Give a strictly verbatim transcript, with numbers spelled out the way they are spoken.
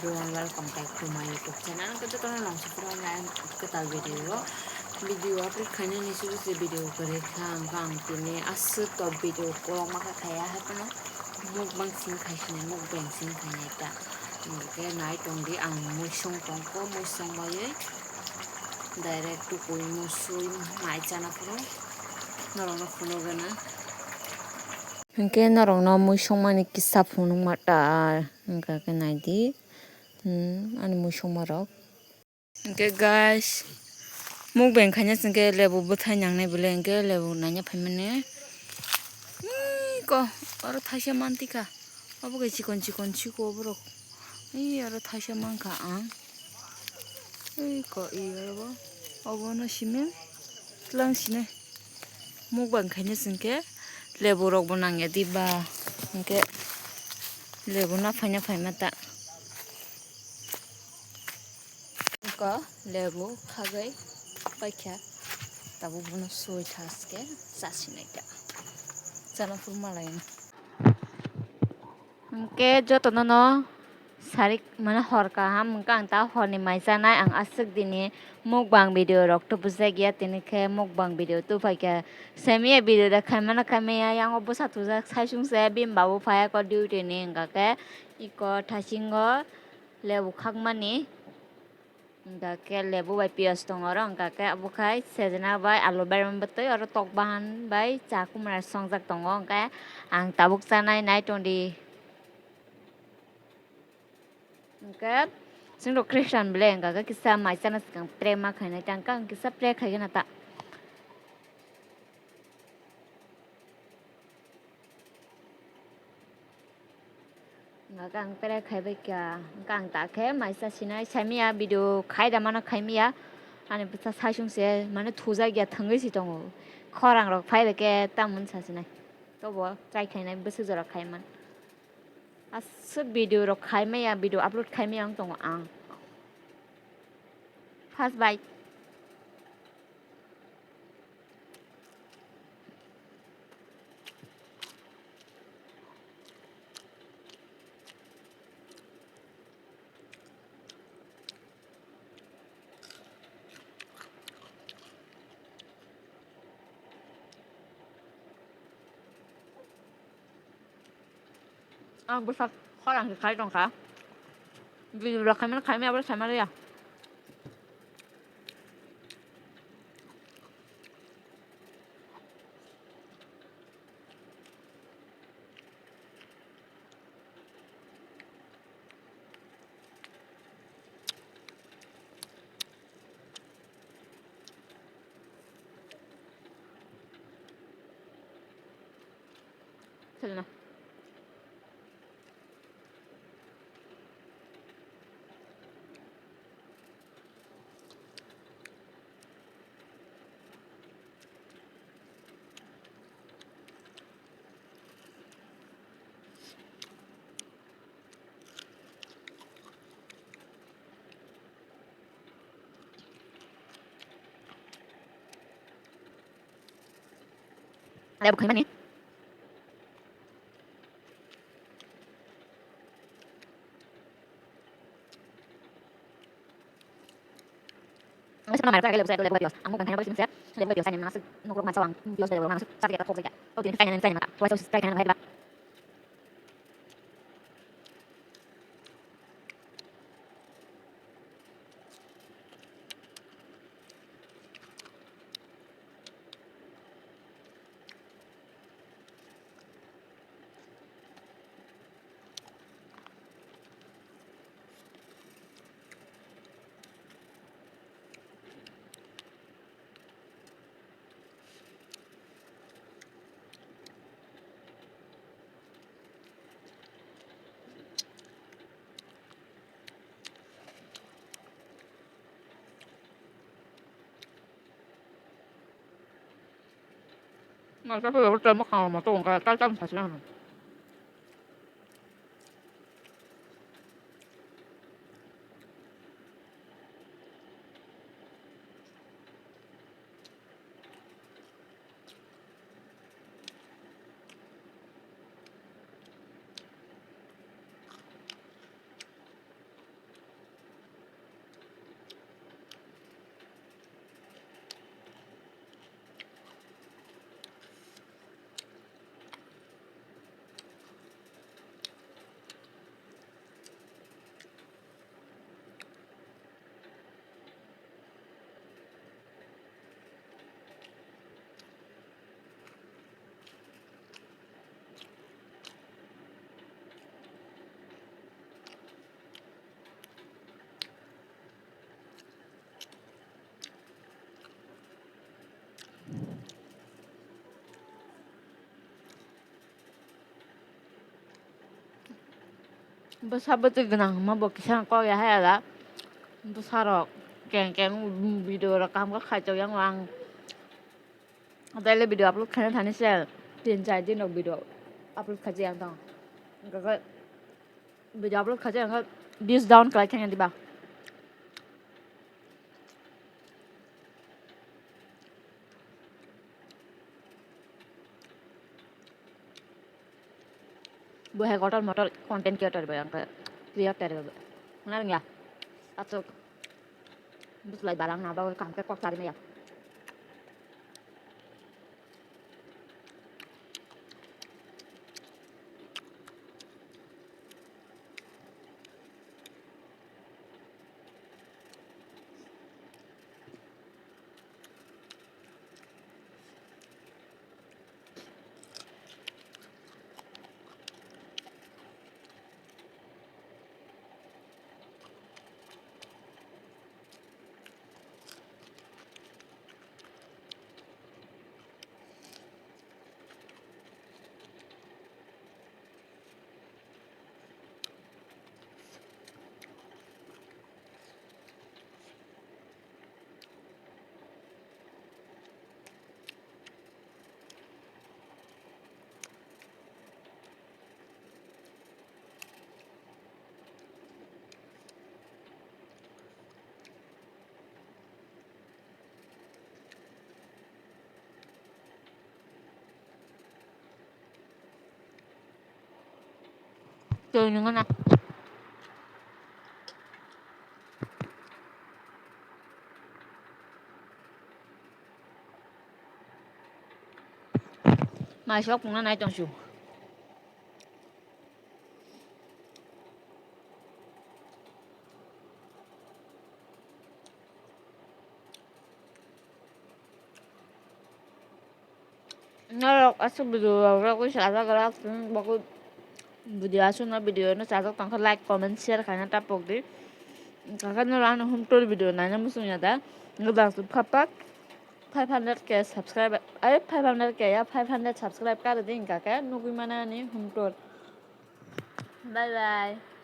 Everyone, welcome back to my YouTube channel. Ang khe jotono nang sukro nai kwtal video o. Video upload khainani susu se video kwrwi kha, ang khe ang tini aswk top video kolokma kha khaiya, hai phano mukbang sing khai sinai, mukbang sing khainai ta. Ang khe nai tong di, ang muisung tong kho, muisung baiwi direct tukui musui mai chana phuru norokno phunugana. Hinkhe norokno muisung mani kisa phunukma ta, wngkha khe nai di. Hmm, ani muisungmarok. Hinkhe guys, mukbang khaina chwngkhe lebu bwthai nangnai bwle, hinkhe lebu naina phaimani. Ui, ko, oro thaisa mantikha. Obo khe chikon chikon chiko borok. Ui, oro thaisa mankha ang. Ui, ko, ui, oro bo. Obono simi twlang sinai. Mukbang khaina chwngkhe lebu rokbo nangya diba. Hinkhe lebu naphai naphai mata. Ko lebu khagwi paikha, tabuk bono sui thaske chasinai ta. Chana phuru malaino. Hinkhe jotono no sarik mane hor kaham, hinkhe ang ta horni mai chanai, ang aswk dini mukbang video rok tubujakya, tini khe mukbang video tupaikha. Semiya video da khaimano khaimaya, yango bwsa thujak saisung se bini babu phaiya ko duty ni, hinkha khe iko thasingo lebu khakmani, hinkha khe lebu bai piyaj tongo oro, hinkha khe abo khai sejna bai alu berma bwtwi oro tok bahan bai cha kumra songjak tongo, hinkhe ang tabuk chanai nai tongdi. Hinkhe chwng rok Christian bele hinkha khe kisa mai chana swkang pray ma khainai ta, hinkhe ang kisa pray khaigena ta. Hinkhe ang pray khaibai kha, hinkhe ang ta khe mai chasinai, saimaya video khai da mano khaimaya, ani bwsa saisung se mane thujakya thwngwi si tongo, khorang rok phaibai khe tamoni sasinai, tobo try khainai bwswk jora khaiman. Aswk video rok khaimaya, video upload khaimaya wng tongo ang. First bite. Ang bwsa khorang se khai tongkha. Video rok khaimano khaimaya, abo saimaliya. Selena. Lebu khaimani. Ang sima mara kaya lebu saya lebu bios. Ang mukbang khaina bari sini saya lebu bios saya nang masuk nukuk masuk ang bios lebu masuk. Tapi kita kok saja. Kau tidak kaya nang saya mata. Kau saya usah kaya nang saya. Nang ta pura tamo khama to wngkha, tal tam sasi nang. Bwsa bwtwi gwnang hwnma bo kisa kok ya haya da. Bwsarok keng keng video rok kaham khe khaichok yang ang. Daily video upload khaina thani se tin char din rok video upload khaijak yang tong. Hwnkhe video upload khaijak yang khe views down kwlai thangya diba. Bo hai kotor motor content creator bai, ang khe creator bai. Nang ya. Atok. Bus lai balang na ba kam ke kok sari ya. Twi nwngo na. Mai sok pungna nai tong su. Norok aswk video rok bagwi sajak rok, bagwi video aswk no video no sajak tongkha, like, comment, share khaina ta pokdi. Kaka norok ano home tour video naina muchung ya da. Gwdang suk phapak five hundred K subscribe, ai five hundred K ya, five hundred subscribe kari di hwnkha khe nugwi mano ani home tour. Bye bye.